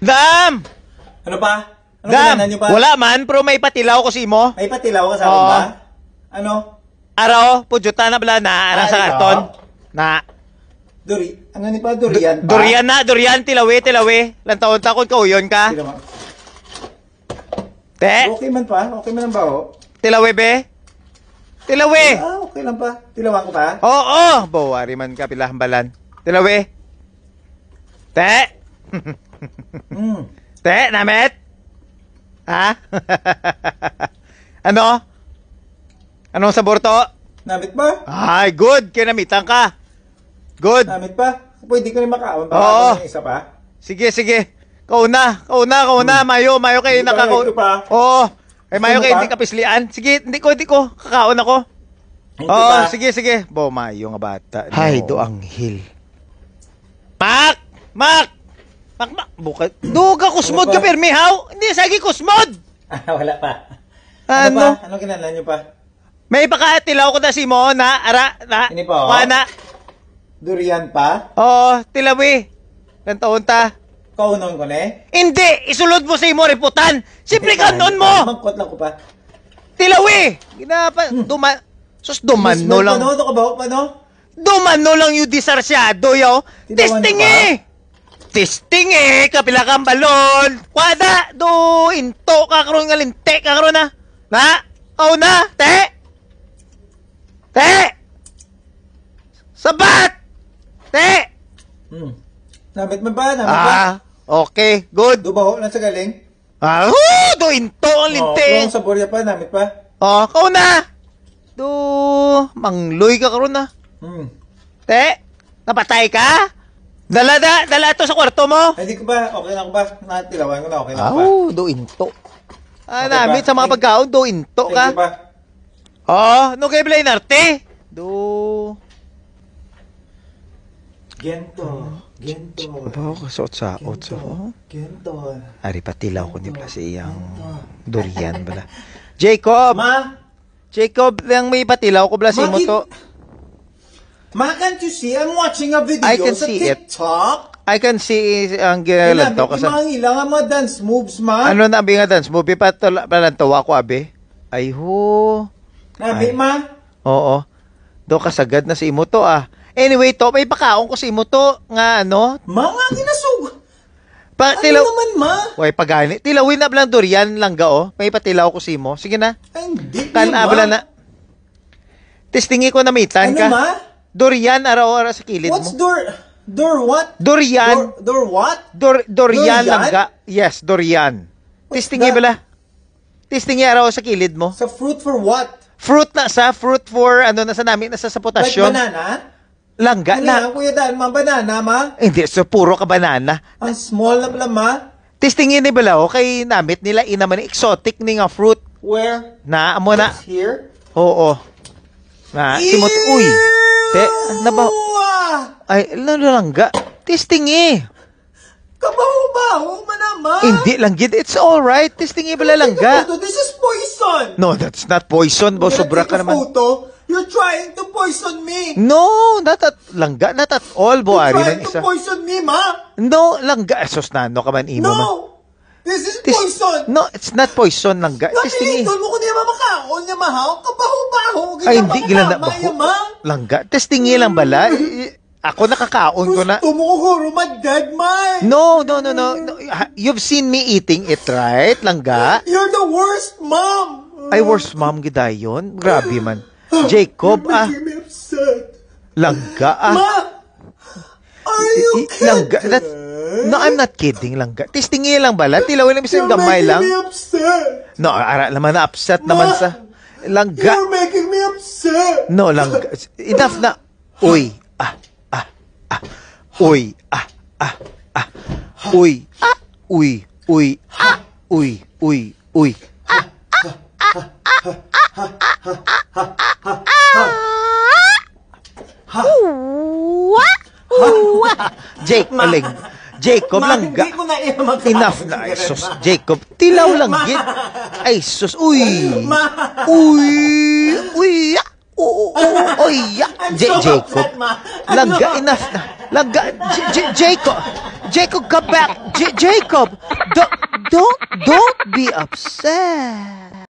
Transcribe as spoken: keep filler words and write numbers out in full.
Dam! Ano pa? Ano Dam! Kinahanglan nyo pa? Wala man, pero may patilaw ko sa imo. May patilaw ka sa Oo. Akin ba? Ano? Araw, pudyutan na bala na, arang Ah, sa ikaw? Karton. Na. Duri-, ano ni pa? Durian Du- pa? Durian na, durian, tilawi, tilawi. Lantaon ta kung kauyon ka. Sino ma- Te? Okay man pa? Okay man ang baho? Tilawi, be? Tilawi! Ah, okay lang pa. Tilawan ko pa? Oo! Bawari man ka, pila hambalan. Tilawi! Te! Mm. Te, namit? Ha? Ano? Anong sabor to? Namit ba? Ay, good! Kaya namitan ka. Good. Namit pa? Pwede ko rin makaon pa. Oo. Ano yung isa pa? Sige, sige. Kauna, kauna, kauna. Hmm. Mayo, mayo kayo. Hindi pa nakakaon. Ito pa. Oo. Ay, mayo kayo hindi kapislian. Sige, hindi ko, hindi ko. Kakaon ako. Hindi pa. Oo, sige, sige. Bo, mayo nga bata. Hay, no. Do Anghel. Mak! Mak! Mak, mak! Buka. Duga, kusmod ka, pirmi, haw? Hindi, sagi kusmod! Ah, wala pa. Ano pa? Ano kinahanglan nyo pa? May ipakatilaw ko na si mo na, ara, na, Ini pa, oh. Kuha na. Durian pa? Oo, tilawi. Ilang taon ta? Kaunon ko na eh. Hindi, isulod mo sa imo riputan. Simple ka nun mo. Mangkot lang ko pa. Tilawi. Ginapa, Hmm. duma-, sus, dumano Mas lang. Ano, ano ka ba? Ano? Dumano lang yung disarsyado, yo. Tilawan Testing pa? Eh. Testing eh, kapila kang balon. Wada, do, into ka karon nga linti ka karon na. Na? Aw na, te? Te! Sabat! Te! Hmm. Namit man ba? Namit ba? Ah, okay, good. Dubaho lang sa galing. Ah, oh, do into ang Oh, linti. Ang sabor ya pa, namit pa. Oh, kau na. Do, mangloy ka karon na. Hmm. Te, napatay ka? Dala da, dala to sa kwarto mo. Ay, di ko ba? Okay na ako ba? Natilawan ko na, okay na ako ba? Aw, do into. Ah, Okay namit pa. Sa mga Thank- pagkaon, do into Thank ka. You pa. Oh, no kay Blay Narte. Do. Gento, gento. Ba, kasuot sa Gento, otso, oh. Gento. Ari patilaw ko ni Gento, pala sa iyang gento. Durian bala. Jacob! Ma! Jacob, lang may patilaw ko bala sa imo Bakit? To. Ma, can't you see? I'm watching a video I can sa see it. TikTok. I can see ang Kailangan, ginalanta ko sa mga ilang mga dance moves, ma. Ano na abi nga dance move? Ipatula-, palantawa ko, abi. Ay, ho. Nabi, Ay. Ma. Oo. Do kasagad na sa imo to, ah. Anyway, to, may pakaon ko sa imo to nga, ano? Mga ginasug-, Pa, Ano tilaw-, naman, ma? Way pagani. Tilawin na lang durian lang ga, oh. May patilaw ko sa imo. Sige na. Ay, hindi, Kan-, ma. Abla na. Testingi ko namitan Ano, ka. Ma? Durian, ara, ara sa kilid What's mo. Dur-, dur what? Durian. Dur, dur what? Dur-, durian Durian? Lang ga. Yes, durian. What's Testingi that? Bala. Testing niya raw sa kilid mo. Sa fruit for what? Fruit na sa, fruit for, ano na sa nami, na sa, sa Like potasyon. Banana? Langga Ano na. Yan, Kuya Dan, mga banana, ma? Hindi, so puro ka banana. Ang small lang, lang, ma? Testing yun ni Balaw, kay namit nila, ina man, exotic ni nga fruit. Where? Na, amo na. It's here? Oo. Na, simot, uy. Te, ano ba? Ew! Ay, ano langga? Testing eh. Kabaho-baho man naman. Hindi lang gid. It's all right. Testing bala lang ga. Photo. This is poison. No, that's not poison, bo. Sobra ka naman. Photo. You're trying to poison me. No, not at langga, not at all, bo. You're trying to poison me, ma. No, langga. Sus, nano ka man imo, ma. No. This is poison. No, it's not poison, langga. Testing. Napiliton mo ko niya mamakaon niya, mahaw. Kabaho-baho. Ay, hindi gila na baho. Langga. Testing lang bala. Ako nakakaon ko na. Gusto mo ko huro madad, man? No, no, no, no, no. Ha, you've seen me eating it, right? Langga? You're the worst mom. Ay, worst mom gid dayon. Grabe man. Jacob, ah. You're making me upset. Langga, ah. Ma! Are you I-, i-, langga, kidding? That, no, I'm not kidding, langga. Testing lang bala. Tilawin lang bisan gamay lang. You're making me upset. No, ara naman na upset naman sa langga. You're making me upset. No, langga. Enough na. Uy, ah, ah, ah. Uy, ah, ah, ah. Uy, ah, uy, uy, ah, uy, uy, uy. Ah, ah, ah, ah, ah, ah, ah, ah, ah. Uwa! Uwa! Jake, Ma. Aling. Jacob, Ma, langga. Hindi ko na iya magkakasin. Enough na, ay, sus. Jacob, tilaw lang, Ma. Gid. Ay, sus. Uy. Ma. Uy. Uy. Oh, oh, oh, oh, yeah. I'm J- so Jacob. upset, ma. Langga, enough na. Langga, J- J- Jacob. Jacob, come back. J- Jacob, don't, don't, don't be upset.